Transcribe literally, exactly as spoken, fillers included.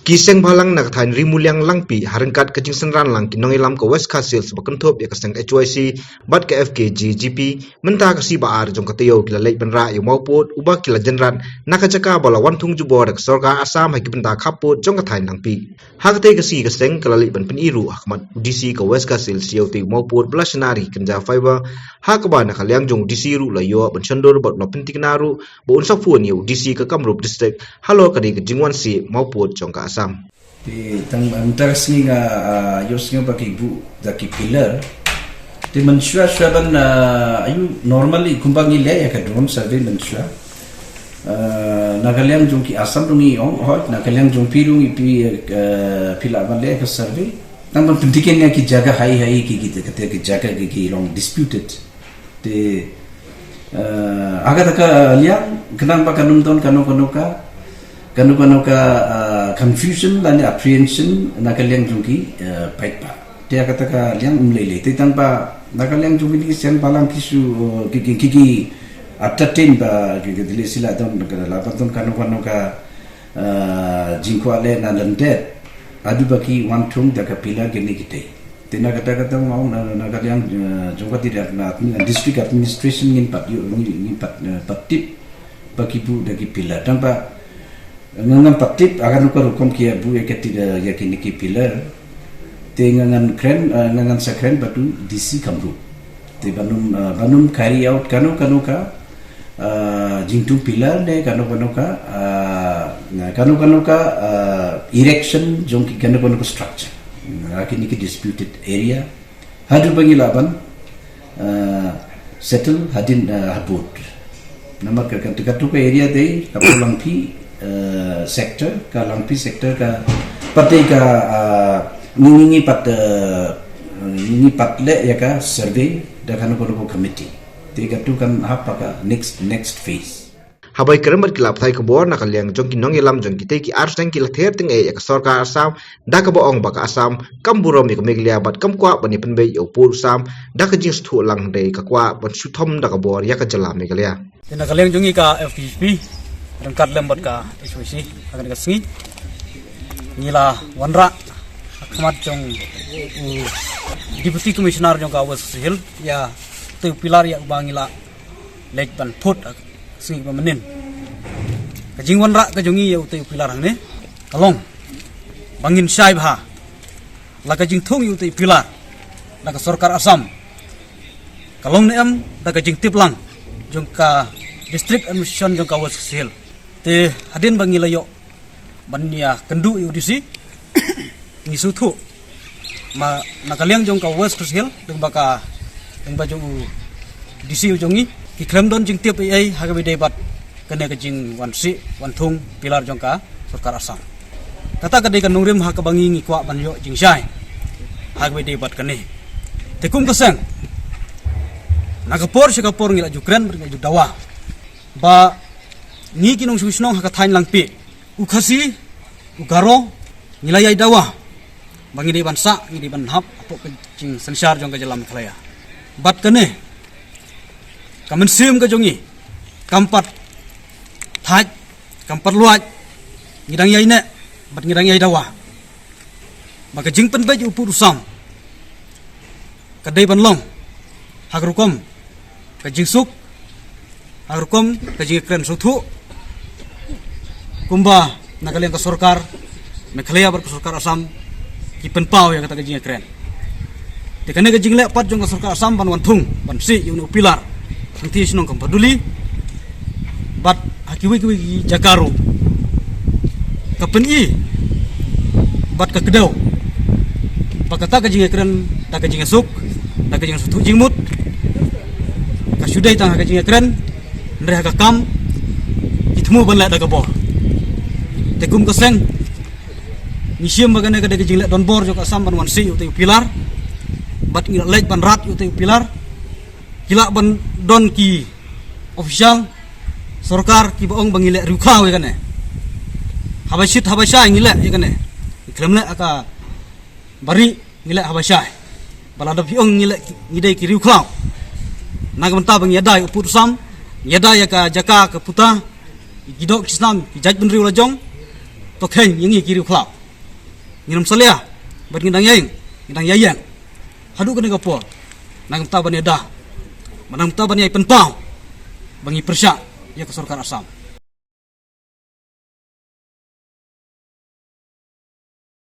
Ki seng bhalang na ka thaiñ Rimuliang Langpih ha ryngkat ka jingsynran lang ki nongïalam ka West Khasi Hills ba kynthup ïa ka seng H Y C bad ka F K J G P, mynta ka sngi ba ar jong ka taïew ki la leit ban rah ïa u mawpud uba ki la jynrat na ka jaka ba la wan thung jubor da ka sorkar Assam ha ki bynta khappud jong ka thaiñ Langpih. Ha katei ka sngi ka seng ka la leit ban pyni ruh ha khmat u D C ka West Khasi Hills ïa utei u mawpud ba la shna da ki kynja fiber, ha kaba na ka liang jong u D C ruh la ïoh ban shondur bad la pyntikna ruh ba un sa phone ïa u D C ka Kamrup District halor ka dei ka jingwan sih mawpud jong ka Assam. Te tang mynta ka sngi nga, ah, ïohsngew ba ki buh da ki pillar. Te mynshuwa shuwa ban, ah, aiu normally kumba ngi leh ïa ka drone survey mynshuwa. Ah, na ka liang jong ki Assam ruh ngi ong, hooid, na ka liang jong phi ruh ngi phi, eh, phi lah ban leh ka survey. Tang ban pyntiken ïa ki jaka hai hai ki, ki, ki, ki jaka ki, ki long disputed. Te, eh, ha kata ka liang, khnang ba kan ym don kano kano ka, kano kano ka, eh, confusion lane apprehension na ka liang jong ki, eh, paidbah. Te ha kata ka liang ym lei lei. Te tang ba na ka liang jong ki seng bhalang ki shu, eh, ki, ki, ki, ki, entertain ba ki, ki, dili sila don ka la ba don kano kano ka, eh, jingkwah leh na lyndet. Haduh ba ki wan thung da ka pillar kine kitei. Te na kata kata nga ong na, na ka liang, eh, jong ka dei na admi-, district administration ngin pat ïoh, ngin, ngin pat, eh, pat tip ba ki buh da ki pillar. Tang ba nga ngam pat tip ha kano ka rukom ki ïa buh ïa ka ti da ïa kine ki pillar. Te nga ngan kren, eh, nga ngan sa kren bad u D C Kamrup. Te ban ym, eh, ban ym carry out kano kano ka ah, jingthung pillar ne kano kano ka, ah, kano kano ka, ah, erection jong ki kano kano ka structure. Ah, kine ki disputed area. Haduh ba ngi lah ban, ah, settle hadien, ah, habud. Namar ka, ka, katu ka area dei ka Langpih, ah, sector, ka Langpih sector ka pat dei ka, ah, ngi, ngi, ngi pat, ah, ngi, ngi pat leh ïa ka survey da kano kano ka committee. Te katu kan hap ha ka next, next phase. Haba ïakren bad ki lad pathai khubor na ka liang jong ki nongïalam jong kitei ki ar seng ki la ther tyngeh ïa ka sorkar Assam da kaba ong ba ka Assam kam burom ïa ka Meghalaya bad kam kwah ban ïa pynbeit ïa u pud u sam da ka jingsngewthuh lang, hynrei ka kwah ban shu thom da ka bor ïa ka jylla Meghalaya. Te na ka liang jong ngi ka F K J P ryngkat lem bad ka H Y C ha kane ka sngi ngi la wanrah ha khmat jong u Deputy Commissioner jong ka West Khasi Hills ïa utei u pillar ïa uba ngi la leit ban phut ha ka sngi ba mynnin. Ka jingwanrah ka jong ngi ïa utei u pillar hangne ka long ba ngin shai bha la ka jingthung ïa utei u pillar na ka sorkar Assam ka long ne em da ka jingtip lang jong ka District Administration jong ka West Khasi Hills. Te hadien ba ngi la ïoh ban ïa kynduh ïa u D C, ngi sngewthuh ma na ka liang jong ka West Khasi Hills, lyngba ka, lyngba jong u D C u jong ngi, ki khlem don jingtip ei ei ha kaba ïadei bad kane ka jingwan sih wan thung pillar jong ka sorkar Assam. Kata ka dei ka nongrim ha kaba ngi ngi kwah ban ïoh jingshai ha kaba ïadei bad kane. Te kum ka seng, na ka por sha ka por ngi la ju kren bad ngi la ju dawa ba ngi ki nongshong shnong ha ka thaiñ Langpih, u Khasi, u Garo, ngi la ïai dawa ba ngi dei ban sah, ngi dei ban hap hapoh ka jingsynshar jong ka jylla Meghalaya. Bad kane ka mynsiem ka jong ngi kam pat thait, kam pat luid. Ngi dang ïai neh bad ngi dang ïai dawa ba ka jingpynbeit u pud u sam ka dei ban long ha ka rukom ka jingsuk, ha ka rukom ka jingkren sngewthuh, kumba na ka liang ka sorkar Meghalaya bad ka sorkar Assam ki pynpaw ïa kata ka jingkren. Te kane ka jingleh pat jong ka sorkar Assam ban wan thung ban sih ïa une u pillar hangtei shnong Kamparduli bad ha kiwei kiwei ki jaka ruh ka pyni bad ka kdew ba kata ka jingkren da ka jingsuk, da ka jingsuk jingmut, ka shu dei tang ha ka jingkren, hynrei ha ka kam ki thmu ban leh da ka bor. Te kum ka seng ngi shem ba kane ka dei ka jingleh donbor jong ka Assam ban wan sih ïa utei u pillar bad ngi la leit ban rat ïa utei u pillar. Ki lah ban don ki official sorkar kiba ong ba ngi leh riewkhlaw ïa kane. Haba shit haba shai ngi leh ïa kane. Ngi khlem leh ha ka bari, ngi leh haba shai. Ba lada phi ong ngi leh, ngi dei ki riewkhlaw, na ka bynta ba ngi ïada ïa u pud u sam, ngi ïada ïa ka jaka ka puta, ki doh ki snam, ki jaitbynriew la jong. To kheiñ ïa ngi ki riewkhlaw. Ngin ym salia bad ngin dang ïeng, ngin dang ïeng haduh kane ka por. Nangta ban ïada, nangta ban ïai pynpaw ba ngi pyrshah ïa ka sorkar Assam.